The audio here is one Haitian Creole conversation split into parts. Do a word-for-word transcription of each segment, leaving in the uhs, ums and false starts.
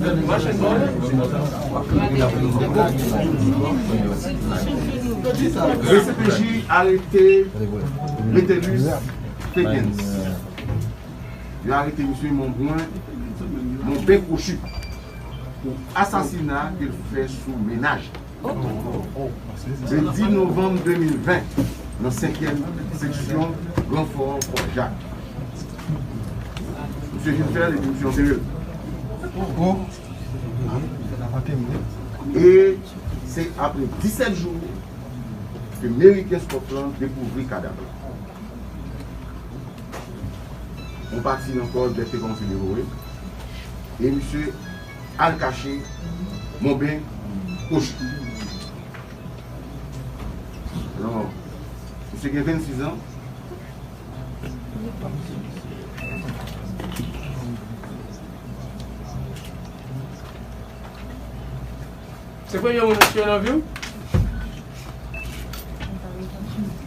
D C P J arete Metellus Fegens. Yo arete misye Monben, Monben Kwochi, pou asasina ke l fè sou mennaj li. Le dis novanm de mil ven, nan senkyèm seksyon Gran Fò, Fò Jak. Misye vin fè l epi misye antere l. E se apre disèt jou ke meri Kenskòf lan dekouvri kadav la. Yon pati nan kò l bèt te kòmanse devore. E misye al kache Monben Kwochi. Alò, misye gen vennsis an. Se premye moun ou tiye nan vi w?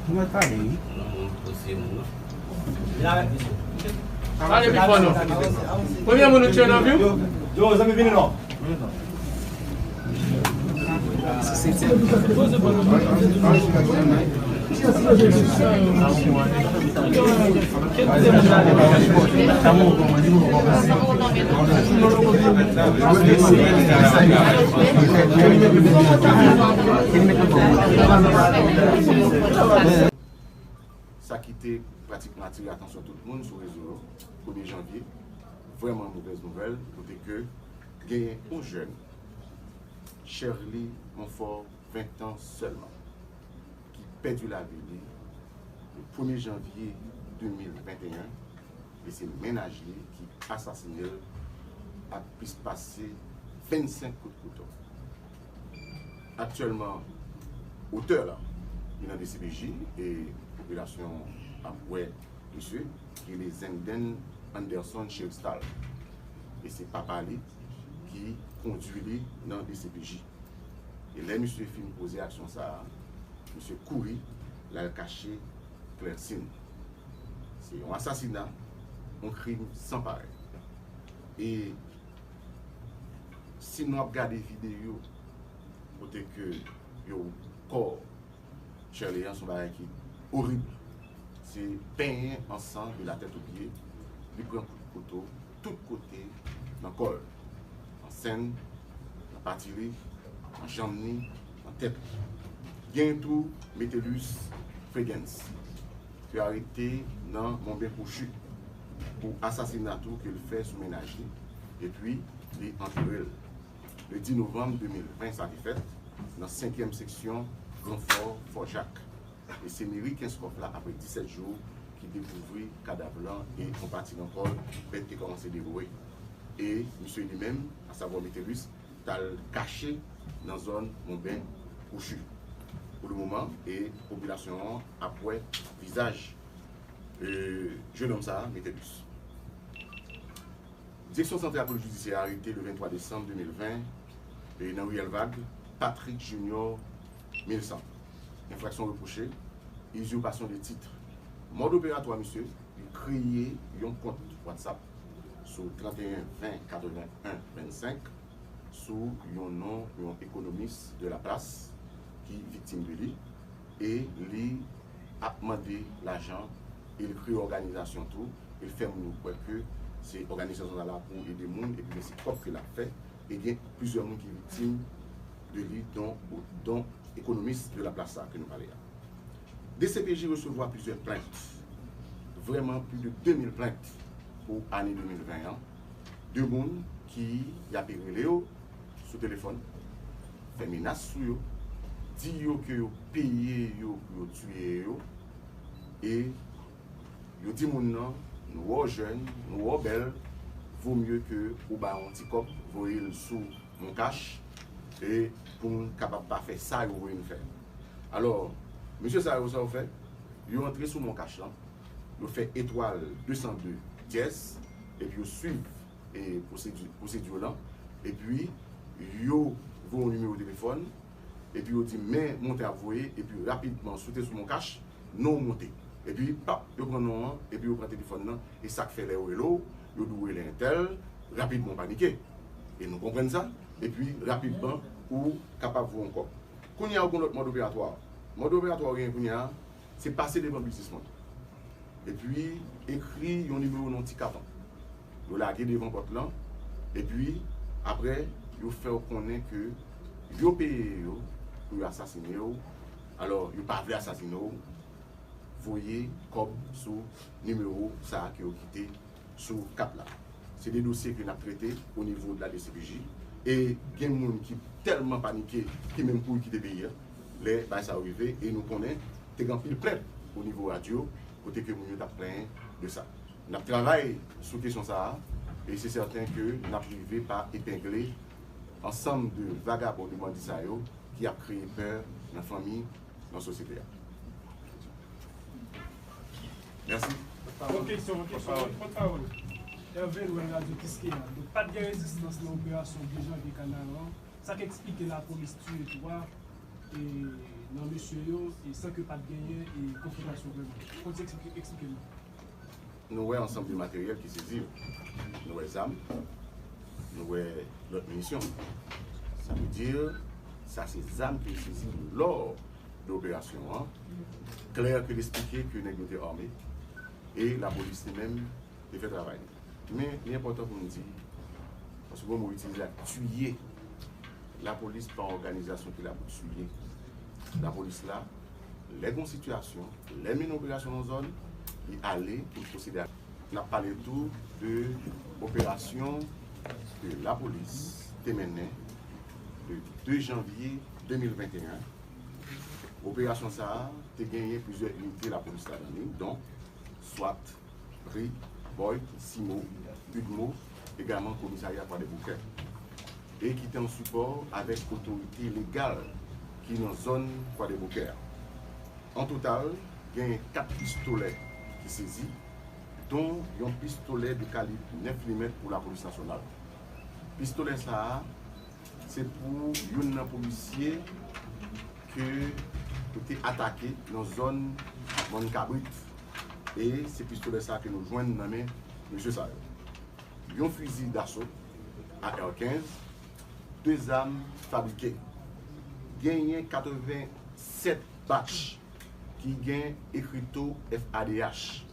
Nou mèt pale, wi. Pale pi fò non. Premye moun ou tiye nan vi w? Yo, yo, zanmi, vini non. Sa ki te pratikman atire atansyon tout moun sou rezo yo, premye janvye, vrèman movèz nouvèl, kote ke genyen yon jèn, Sherly Monfort, ven tan sèlman, ki pèdi lavi li le premye janvye de mil venteyen, e se mennaj li ki asasine l ak plis pase vennsenk kout kouto. Aktyèlman, otè la, li nan D C P J e popilasyon ap wè misye, ki rele Zenden Anderson Cheristal. E se papa li ki kondui li nan D C P J. E lè misye fin poze aksyon sa a, misye kouri, l al kache Klèsin. Se yon asasina, yon krim san parèy. E si nou ap gade videyo kote ke yo kò Sherly an, se yon bagay ki orib. Se benyen an san de la tèt o pye. Li pran kout kouto tout kote nan kò l, nan sen l, nan pati li, nan janm li, nan tèt li. Gen tou Metellus Fegens, ke arete nan Monben Kwochi pou asasina tou ke l fè sou mennaj li, epi li antere l. Le dis novanm de mil ven sa te fèt, nan senkyèm seksyon Gran Fò, Fò Jak. E se meri Kenskòf la, apre disèt jou, ki dekouvri kadav lan e yon pati nan kò l, bèt te kòmanse devore. E misye li menm, asavwa Metellus, t al kache nan zòn Monben Kwochi. Pou le moman, e popilasyon an ap wè vizaj, e, jennonm sa a, Metellus. Direksyon Santral Polis Jidisyè arete le venntwa desanm de mil ven, e nan riyèl Vag, Patrick Junior Milcent. Enfraksyon repwoche, izipasyon de tit. Mòd operatwa misye, li kreye yon kont WhatsApp sou trannteyen ven katrevennen vennsenk sou yon non yon ekonomis de la plas ki viktim de li, e li ap mande lajan, e l kreye òganizasyon tou, e l fè moun yo kwè ke se òganizasyon sa la pou ede moun, epi se kòb ke l ap fè, e gen plizyè moun ki viktim de li, don, don ekonomis de la plas sa ke nou pale a. D C P J resevwa plizyè plent, vrèman plis de de mil plent pou ane de mil ven an, de moun ki y ape rele yo sou telefòn, fè menas sou yo, di yo ke yo peye yo pou yo tiye yo, e yo di moun nan, nou wè w jèn, nou wè w bèl, vo mye ke ou ba yon ti kòb, voye l sou MonCash, e pou n kapab pa fè sa yo voye n fè. Alò, mesye sa yo, sa yo fè? Yo antre sou MonCash lan, yo fè etwal de san de dyès, epi yo swiv, e, pwosedi, pwosedi lan, epi yo voye yon nimewo telefòn, epi yo di men monte ap voye, epi rapidman, si w te sou MonCash, non w monte. Epi, pap, yo pran non an, epi yo pran telefòn nan, e sa k fè lè yo rele w, yo di w rele entèl, rapidman w panike. E nou konprann sa, epi rapidman, ou kapab voye yon kòb. Kounye a, ou gen lòt mòd operatwa. Mòd operatwa ou gen kounye a, se pase devan biznismann. Epi, ekri yon nimewo nan ti katon. Yo lage devan pòt lan, epi, apre, yo fè w konnen ke yo peye yo pou yo asasine w. Alò, yo pa vle asasine w, voye kòb sou nimewo sa a ke yo kite sou kat la. Se de dosye ke n ap trete o nivo de la D C P J. E gen moun ki tèlman panike, ki menm kouri kite peyi a, lè bagay sa yo rive. E nou konnen, te gen anpil plent o nivo radyo, kote ke moun yo t ap plenyen de sa. N ap travay sou kesyon sa a, e se sèten ke n ap rive pa epengle ansanm de vagabon, de bandi sa yo, ki ap kreye pè nan fanmi, nan sosyete a. Mèsi. Yon kesyon, yon kesyon, pòtpawòl. Hervé Noël, Radyo Kiskeya. Donk, pa t gen rezistans nan operasyon de janvye Kanaran. Sa k eksplike lapolis tiye twa, e, nan mesye yo, e san ke pa t genyen, e, konfwontasyon vrèman. Fò w eksplike, eksplike nou. Nou wè ansanm de materyèl ki sezi yo. Nou wè zam, nou wè lòt minisyon. Sa vle di, sa se zam ki sezi lò de operasyon an. Klè ke l eksplike ke nèg yo te ame e lapolis li menm te fè travay li. Men, li enpòtan pou n di, paske bon mo itilize la, tiye. Lapolis pa yon òganizasyon ki la pou tiye. Lapolis la, lè gen yon sitiyasyon, lè mennen operasyon nan zòn, li ale pou l pwosede a. N ap pale tou de operasyon ke lapolis te mennen le de janvye de mil venteyen. Operasyon sa a te genyen plizyè inite lapolis ladan li, donk, swat, pri, Boyd, Simo, Udmo, egalman komisarya Kwadèboukè, e ki te an sipò avèk otorite legal ki nan zòn Kwadèboukè a. An total, genyen kat pistolè ki sezi, don yon pistolè de kalib nèf milimèt pou lapolis nasyonal. Pistolè sa a, se pou youn nan polisye ke yo te atake nan zòn Mòn Kabrit. E se pistolè sa ke nou jwenn nan men mesye sa yo. Yon fizi daso A R kenz, de zam fabrike. Genyen katrevennsèt batch ki gen ekrito F A D H.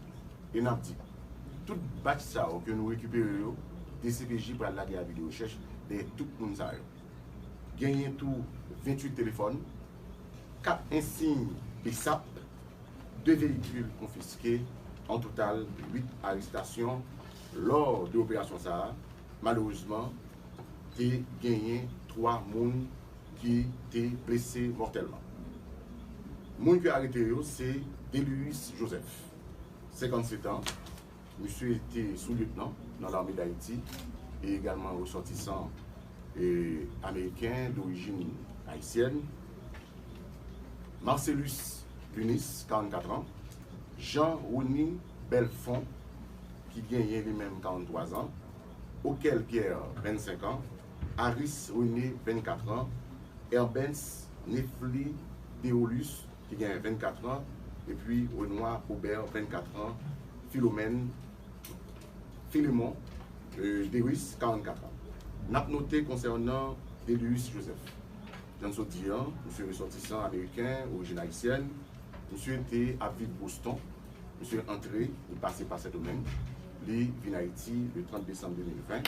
E n ap di, tout batch sa yo ke nou rekipere yo, D C P J pral lage avi de rechèch dèyè tout moun sa yo. Genyen tou venntuit telefòn, kat ensiy B S A P, de veyikil konfiske, an total uit arestasyon lò de operasyon sa a. Malerezman, te genyen twa moun ki te blese mòtèlman. Moun ki arete yo se Delius Joseph, senkannsèt an. Misye te sou-lyetnan nan Lame d Ayiti e egalman resòtisan, e, ameriken dorijin ayisyèn. Marcelus Lunis, karannkat an. Jean Rony Belfond, ki genyen li menm karannntwa zan. Okel Pierre, vennsenk an. Aris René, vennkat an. Herbens Nefli Deolus, ki genyen vennkat an, epi Renoir Aubert, vennkat an, Philomène, Philemon, e, Dewis, karannkat an. N ap note konsènan Delius Joseph. Jan n sot di an, misye resòtisan ameriken, orijin ayisyèn. Misye te ap viv Boston. Misye antre, li pase pa Sendomeng. Li vin Ayiti le trant desanm de mil ven.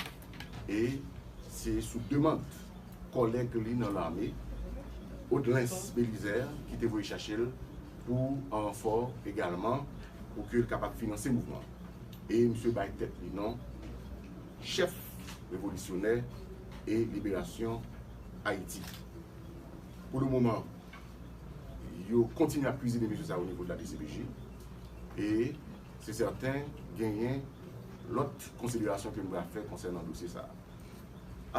E se sou demann kòlèg li nan lame, Odlens Belizaire, ki te voye chache l pou ranfò egalman, pou ke l kapab finanse mouvman. E misye bay tèt li non chèf revolisyonè e liberasyon Ayiti. Pou le moman, yo kontinye ap kwizine mesye sa o nivo de la D C P J. E se sèten, genyen lòt konsiderasyon ke nou pral fè konsènan dosye sa a.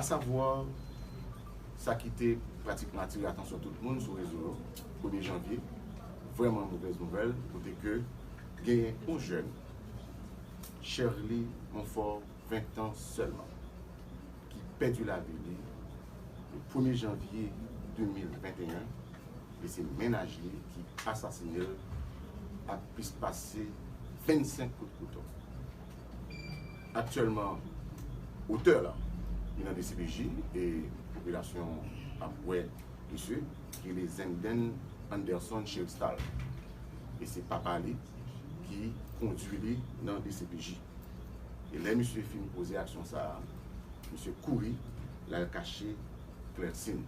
Asavwa, sa ki te pratikman atire atansyon tout moun sou rezo yo, premye janvye, vrèman movèz nouvèl, kote ke genyen yon jèn, Sherly Monfort, ven tan sèlman, ki pèdi lavi li le premye janvye de mil venteyen, e se mennaj li ki asasine l ak plis pase vennsenk kout kouto. Aktyèlman, otè la, Li nan D C P J e popilasyon ap wè misye, ki rele Zenden Anderson Cheristal. E se papa li ki kondui li nan D C P J. E lè misye fin poze aksyon sa a, misye kouri, l al kache Clercine.